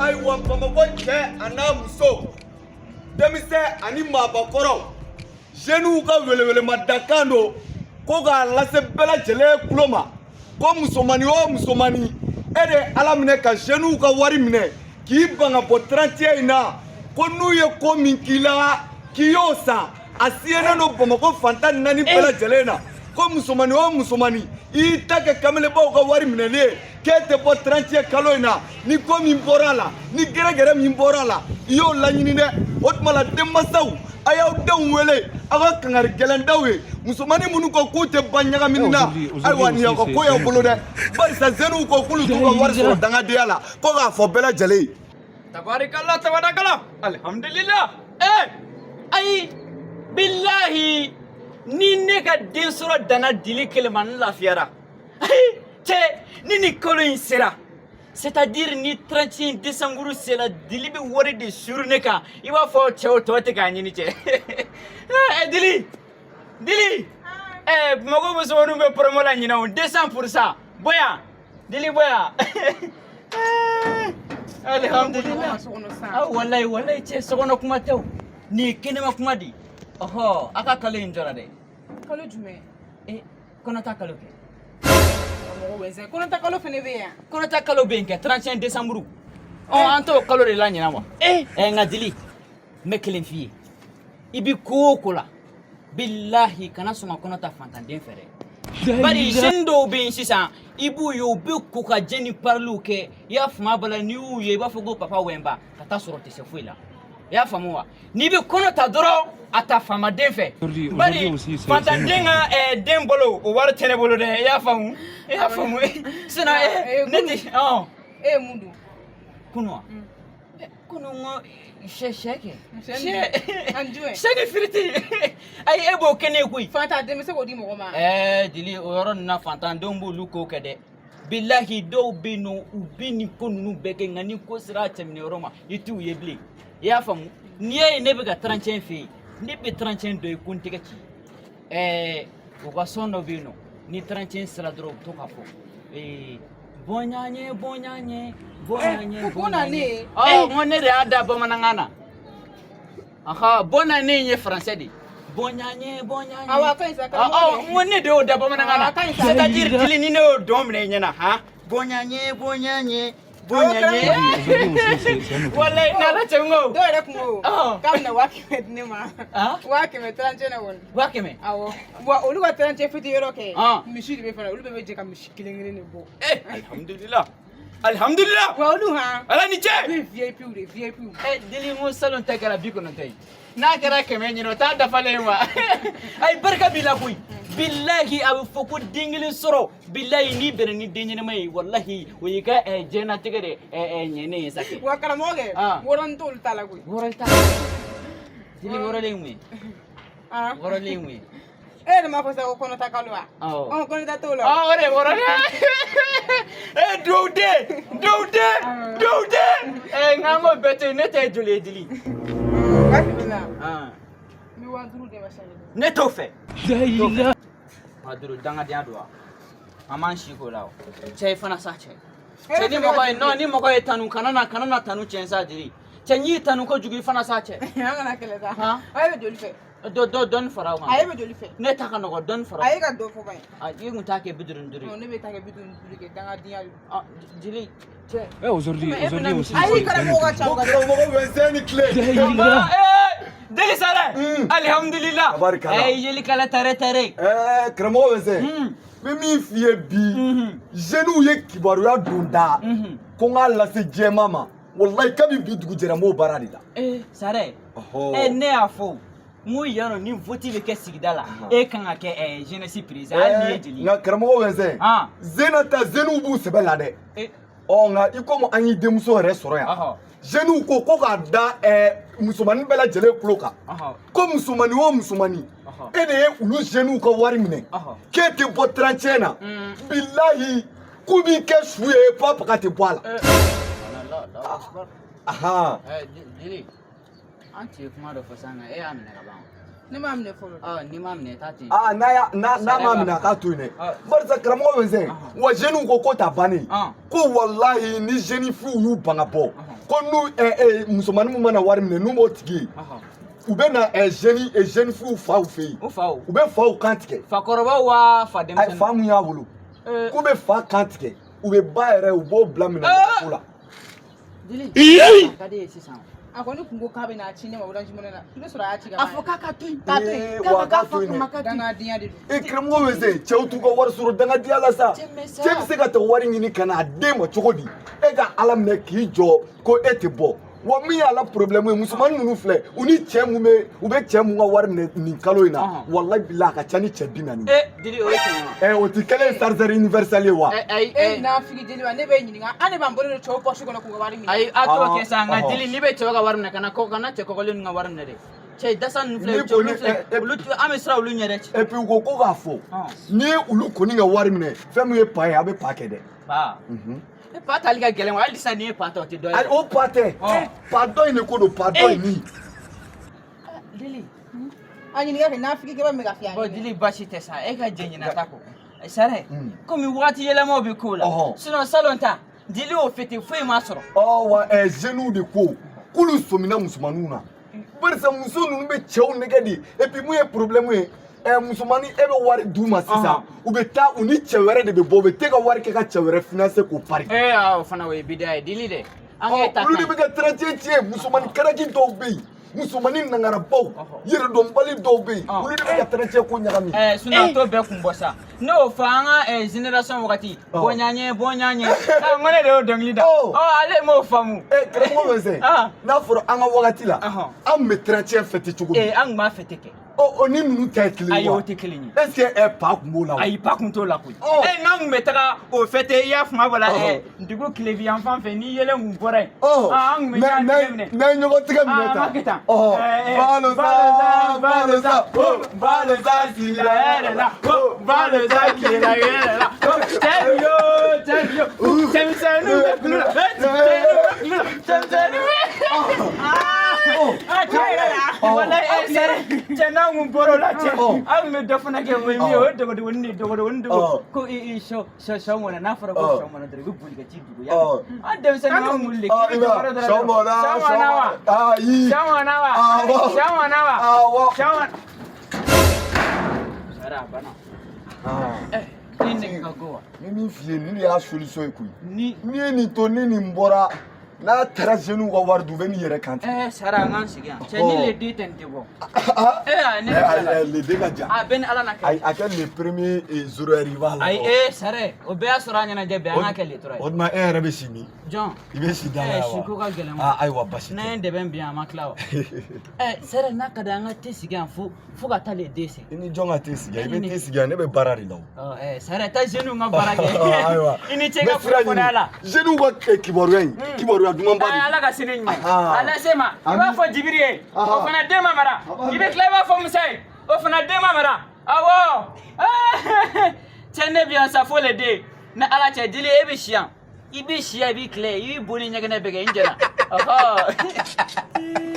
Ayiwa, Bamakɔ cɛ a n'a muso, denmisɛn ani maabakɔrɔ, jeunes ka welewelemadakan don ko k'a lase bɛɛ lajɛlen tulo ma ko musomanni o musomanni, e de ye Ala minɛ ka jeunes ka wari minɛ k'i ban ka bɔ 31 in na, ko n'u ye ko min k'i la k'i y'o san, a siyɛnnen don Bamakɔ fan 14 bɛɛ lajɛlen na, ko musomanni o musomanni, i y'i ta kɛ kamalebaw ka wari minɛli ye k'e tɛ bɔ 31 kalo in na, ni ko min bɔra a la, ni gɛrɛgɛrɛ min bɔra a la, i y'o laɲini dɛ. O tuma la, denmansaw, a y'aw denw wele, aw ka kangari gɛlɛn daw ye musomannin minnu ko k'u tɛ ba ɲagamini na. Ayiwa, nin y'aw ka ko y'aw bolo dɛ, barisa jeunes ko k'olu t'u ka wari sɔrɔ dangadenya la, ko k'a fɔ bɛɛ lajɛlen ye. Tabarikala, tabarakala, alhamdulillah. Eh, ayi, billahi, ni ne ka den sɔrɔ danna dili kelen ma, n lafiyara. Ayi, cɛ, ni nin kalo in sera, c'est-à-dire ni 31 décembre sera, dili bɛ wari de suru ne kan, i b'a fɔ cɛw tɔ tɛ k'a ɲini cɛ. Eh, dili, dili, eh, Bamakɔ musomaninw bɛ promo la ɲinan o, 200%. Bonya, dili, bonya. Alhamdulillah. Ah, wallahi, wallahi, cɛ, sokɔnɔ kuma tɛ o. Nin ye kɛnɛma kuma de ye. Ɔhɔ, a ka kalo in jɔra dɛ. Kalo jumɛn? Eh, kɔnɔta kalo kɛ. Mɔgɔ wɛsɛ, kɔnɔta kalo fɛnɛ bɛ yan? Kɔnɔta kalo bɛ yen kɛ, 31 décembre. Ɔ, an t'o kalo de la ɲinan wa? Eh, nka dili, n bɛ kelen f'i ye. I bi ko o ko la, bilahi, kana sɔn ka kɔnɔ ta fantanden fɛ dɛ. Bari jeune dɔw bɛ yen sisan, i b'u ye, u bɛ ko ka jɛ ni pariliw kɛ, i y'a faamu a bala, n'i y'u ye, i b'a fɔ ko papa wɛnba, ka taa sɔrɔ tɛ se foyi la. I y'a faamu wa? N'i bɛ kɔnɔ ta dɔrɔn, a ta faamaden fɛ. Bari fantanden ka den balo, o wari tɛ ne bolo dɛ. I y'a faamu? I y'a faamu? Sinon ne tɛ ɔn. E ye mun dun? Kunu wa? Kunu n ko sɛ kɛ. Sɛ ani jumɛn? Sɛ ni firiti. Ayi, e b'o kɛ ne ye koyi. Fantan den bɛ se k'o di mɔgɔ ma? Ɛɛ, dili, o yɔrɔ ninnu na, fantandenw b'olu ko kɛ dɛ. Bilahi, dɔw bɛ yen nɔ, u bɛ nin ko ninnu bɛɛ kɛ, nka ni ko sera a cɛminɛ yɔrɔ ma, i t'u ye bilen. I y'a faamu? N'i y'a ye ne bɛ ka 31 fɛ yen, ne bɛ 31 dɔ ye ko n tɛgɛ ci. Ɛɛ, u ka sɔn dɔ bɛ yen nɔ, ni 31 sera dɔrɔn, u bɛ to k'a fɔ ee bonya ɲɛ, bonya ɲɛ, bonya ɲɛ. Ko bonne année. Ɔ, n ko ne de y'a da bamanankan na. Aha, bonne année ye français de ye. Bonya ɲɛ, bonya ɲɛ. Awɔ, a ka ɲi sa. Ɔ, n ko ne de y'o da bamanankan na. A ka ɲi sa. C'est à dire, dili, ni ne y'o dɔn minɛ i ɲɛna han, bonya ɲɛ, bonya ɲɛ, bonya ɲɛ, walayi, n'Ala cɛ, n ko Dɔw yɛrɛ kun ko k'a bɛna 500 di ne ma. Ah? 500 31 na kɔni. 500? Awɔ, wa olu ka 31 fiti yɔrɔ kɛ, misi de bɛ fana, olu bɛɛ bɛ jɛ ka misi kelen kelen de bɔ. Eh, alhamdulillah, alhamdulillah. Wa olu han. Ala ni cɛ. Olu ye VIP de, VIP. Eh, dili, n ko salon ta kɛra 90 ye, n'a kɛra 100 ɲinɛ, o t'a dafalen ye wa? Ayi, barika b'i la koyi. Bilahi, a bɛ fɔ ko den kelen sɔrɔ, bilahi, n'i bɛnna ni den ɲɛnama ye, walahi, o y'i ka diɲɛnatigɛ de ɲɛnen ye sa kɛ. Wa karamɔgɔ kɛ, wɔrɔnin t'olu ta la koyi. Wɔrɔli t'a la. Dili, wɔrɔlen ye mun ye? Wɔrɔlen ye mun ye? E yɛrɛ m'a fɔ sa ko kɔnɔta kalo wa? Awɔ. Ɔ, kɔnɔta t'o la. Ɔ, o de ye wɔrɔlen ye. Duwawu den, duwawu den, duwawu den. Nka an k'o bɛɛ to yen, ne ta ye joli ye, dili? 500 la. N bɛ 5000 d'e ma siɲɛ kelen. Ne t'o fɛ. 5000, dangadenya don wa? An b'an si k'o la o. Cɛ, i fana sa, cɛ. Cɛ, ni mɔgɔ ye, non, ni mɔgɔ ye tanu, kana na tanu tiɲɛ sa, dili. Cɛ, n'i y'i tanu kojugu, i fana sa, cɛ. An kana kɛlɛ sa. Han? A ye bɛ joli fɛ? Dɔ dɔɔni fara o kan. A ye bɛ joli fɛ? Ne ta ka nɔgɔ, dɔɔni fara o A kan. ye ka dɔ fɔ ban ye. Ah, i kun t'a kɛ 55 ye. Ne bɛ taa kɛ 55 kɛ, dangadenya don. Ah, dili, cɛ. Eh, aujourd'hui, Mais aujourd'hui aussi. Ayi, karamɔgɔ ka ca. Ko karamɔgɔ Wɛnsɛn ni tile. Deli sara. Alhamdulillah. Tabarikala. Eh, yeli kala tare tare. Ɛɛ, karamɔgɔ Wɛnsɛn, n bɛ min f'i ye bi, jeunes ye kibaruya don da ko n k'a lase jɛma ma, walayi, kabi bi dugu jɛra, n b'o baara de la. Eh, sare. Ɔhɔ. Eh, ne y'a fɔ. N ko yan nɔ, ni vote bɛ kɛ sigida la, e kan ka kɛ jeunesse président, hali n'i ye jeli ye. Nka karamɔgɔ Wɛnsɛn, zena ta, jeunes b'u sɛbɛ la dɛ. Eh. Ɔ, nka i komi an y'i denmuso yɛrɛ sɔrɔ yan, jeunes ko ko k'a da musomanin bɛɛ lajɛlen tulo kan, ko musomanin o musomanin, e de ye olu jeunes ka wari minɛ k'e tɛ bɔ 31 na, bilahi, k'u b'i kɛ su ye f'a baga tɛ bɔ a la. Allahu akbar. Ahan. Eh, jeli, an tun ye kuma dɔ fɔ sisan, nka e y'a minɛ ka ban. Ne m'a minɛ fɔlɔ. Ɔ, n'i m'a minɛ, i t'a to yen. Aa, n'a y'a n'a n'a m'a minɛ, a k'a to yen dɛ, barisa karamɔgɔ Wɛnsɛn, wa jeunes ko k'o ta bannen, ko walahi, ni jeune filles y'u ban ka bɔ. Ko n'u musomanin min mana wari minɛ, n'u m'o tigi ye, u bɛ na jeune fille faw fɛ yen. O faw? U bɛ faw kan tigɛ. Fakɔrɔbaw wa fa Ayi, denmisɛnnin? Fa mun y'a wolo, k'u bɛ fa kan tigɛ, u bɛ ba yɛrɛ, u b'o bila minɛn ko la. Dili, a ka di ye sisan. A kɔni kun ko k'a bɛ n'a ci ne ma Orange Money la. I bɛ sɔrɔ a y'a ci ka A ban. fɔ k'a ka to yen. K'a to yen. Ee, wa k'a to yen dɛ. K'a ka to yen. Dangadenya de don. E karamɔgɔ bɛ se, cɛw t'u ka wari sɔrɔ dangadenya la sa. Cɛ, mais sa. Cɛ bɛ se ka taa wari ɲini ka n'a den ma cogo di? E ka ala minɛ k'i jɔ ko e tɛ bɔ wa. Min y'a la problème ye, musomanin ninnu filɛ, u ni cɛ mun bɛ, u bɛ cɛ mun ka wari minɛ nin kalo in na, walayi bilahi, a ka ca ni cɛ 40 ye. E Dili, o ye tiɲɛ ye wa? Ɛ, o ti kɛlen ye chargeur universel ye wa? Ayi. E nafigi jeliba, ne bɛ ɲininka, an de b'an bolo don cɛw poche kɔnɔ k'u ka wari minɛ. Ayi, a t'o kɛ sa. Nka Ɔhɔn. Dili, n'i bɛ cɛw ka wari minɛ, kana kɔ, kana cɛ kɔkɔlen ninnu ka wari minɛ dɛ. Cɛ dasa ninnu filɛ, Ni cɛ olu kɔni- filɛ, olu an bɛ siran olu ɲɛ dɛ. Et puis u ko ko k'a fɔ, n'i ye olu kɔni ka wari minɛ, fɛn min ye pa ye, a bɛ pa kɛ dɛ. Pa? E, pa tali ka gɛlɛn wa? Hali sisan n'i ye pa ta, o tɛ dɔ ye. Ayi, o pa tɛ. Pa dɔ in de ko don, pa dɔ in ni. Dili. A ɲininka kɛ, nafigi kɛ bɛ ka fiyɛ. Bon Dili, baasi tɛ sa, e ka jɛ ɲinan ta kɔ sare, komi wagati yɛlɛmaw bɛ kow la. Sinon salon ta, Dili y'o fêté, foyi ma sɔrɔ. Ɔ wa, jeunes de ko k'olu sɔmina musomaninw na, barisa muso ninnu bɛ cɛw nɛgɛ de. Et puis mun ye problème ye, musomanin, e bɛ wari d'u ma sisan, u bɛ taa u ni cɛ wɛrɛ de bɛ bɔ, u bɛ t'e ka wari kɛ ka cɛ wɛrɛ financer k'o pari. Ee, o fana o ye bidiya ye Dili dɛ, an k'e ta. Olu de kan bɛ ka 31 tiɲɛ. Musomanin karaki dɔw bɛ yen, musomanin nangarabaw, yɛrɛdɔnbali dɔw bɛ yen, olu de bɛ ka 31 ko ɲagami. Sinon a t'o bɛɛ kun bɔ sa. Ne y'o fɔ an ka génération wagati, bonya ɲɛ, bonya ɲɛ, n ko ne de y'o dɔnkili da. Ɔ, ale m'o faamu. Karamɔgɔ bɛ se, n'a fɔra an ka wagati la, an tun bɛ 31 fêter cogo di? An tun b'a fêter kɛ. Ɔ, o ni ninnu ta ye kelen ye Ayi, wa? o tɛ kelen ye. Est ce que pa tun b'o la wa? Ayi, pa kun t'o la koyi. N'an kun bɛ taga o fêter, i y'a faamu bɔ la, dugu tilebi yan fan fɛ, ni yelen kun bɔra yen, an kun bɛ ɲɔgɔn tigɛ minɛ. N'an ye ɲɔgɔn tigɛ minɛ An tan. b'a kɛ tan. Balo sa, balo sa, oh, balo sa, Sila yɛrɛ la, oh, balo sa, tile yɛrɛ la, oh, cɛ yo, cɛ yo, cɛmisɛnninw bɛ kulu la, cɛmisɛnninw bɛ kulu la, cɛmisɛnninw bɛ. Ah, cɛ yɛrɛ la, walayi, sɛrɛ, cɛ, n'an kun bɔr'o la, cɛ, an kun bɛ dɔ fana kɛ, o ye min ye, o ye dogodogonin de ye, dogodogonin dogo. Ko i i sɔ sɔ sɔ mɔna, n'a fɔra ko sɔ mɔna dɔrɔn, i bɛ boli ka t'i dugu ya. An denmisɛnnin, an wuli de k'i bɛ jɔ yɔrɔ dɔ la Sɔ dɔrɔn. mɔna, Sɔ mɔna wa? Ayi. Sɔ mɔna wa? Awɔ. Sɔ mɔna wa? Awɔ. Sɔ mɔna. Sara, a banna. Ni nege ka go wa? Ni min f'i ye, nin de y'a solution ye koyi. Ni N'i ye nin to, ni nin bɔra, n'a taara jeunes ka wari dun, u bɛ n'i yɛrɛ kan tigɛ. Sara, an k'an sigi yan. Cɛ, ni le deux tɛ, nin tɛ bɔ. Ne bɛ tila ka- Le deux ka jan. A bɛɛ ni Ala na kɛ. Ayi, a kɛ le premier zéro heure, i b'a la. Ayi, Sara, o bɛɛ y'a sɔrɔ an ɲɛnajɛ bɛɛ, an k'a kɛ le trois ye. O tuma e yɛrɛ bɛ si min? Jɔn? I bɛ si da la yan wa? Si ko ka gɛlɛn. Ayiwa, basi N'an tɛ. ye dɛbɛn bin, a ma tila wa? Sara, n'a ka di an ka te sigi yan fo fo ka taa le deux se. I ni jɔn ka te sigi yan? I E ni bɛ te sigi yan, ne bɛ baara de la o. Ɔ, Sara, taa jeunes ka baara kɛ. Ayiwa. I ni ce i ka N bɛ sira kunnafoniya la. ɲini. Jeunes ka kibaruya in, kibaruya dumanba de. Ala ka sini ɲuman Ahan. a lase ma. I b'a fɔ Jibiri ye, o fana den ma mara. I bɛ tila, i b'a fɔ Musa ye, o fana den ma mara. Awɔ, cɛ, ne bi yan sa fo le deux ni Ala cɛ. Dili, e bɛ si yan, i b'i si yan, i b'i tile, i b'i boli ɲɛgɛnɛ bɛɛ kɛ, n jɛna. Ɔhɔ.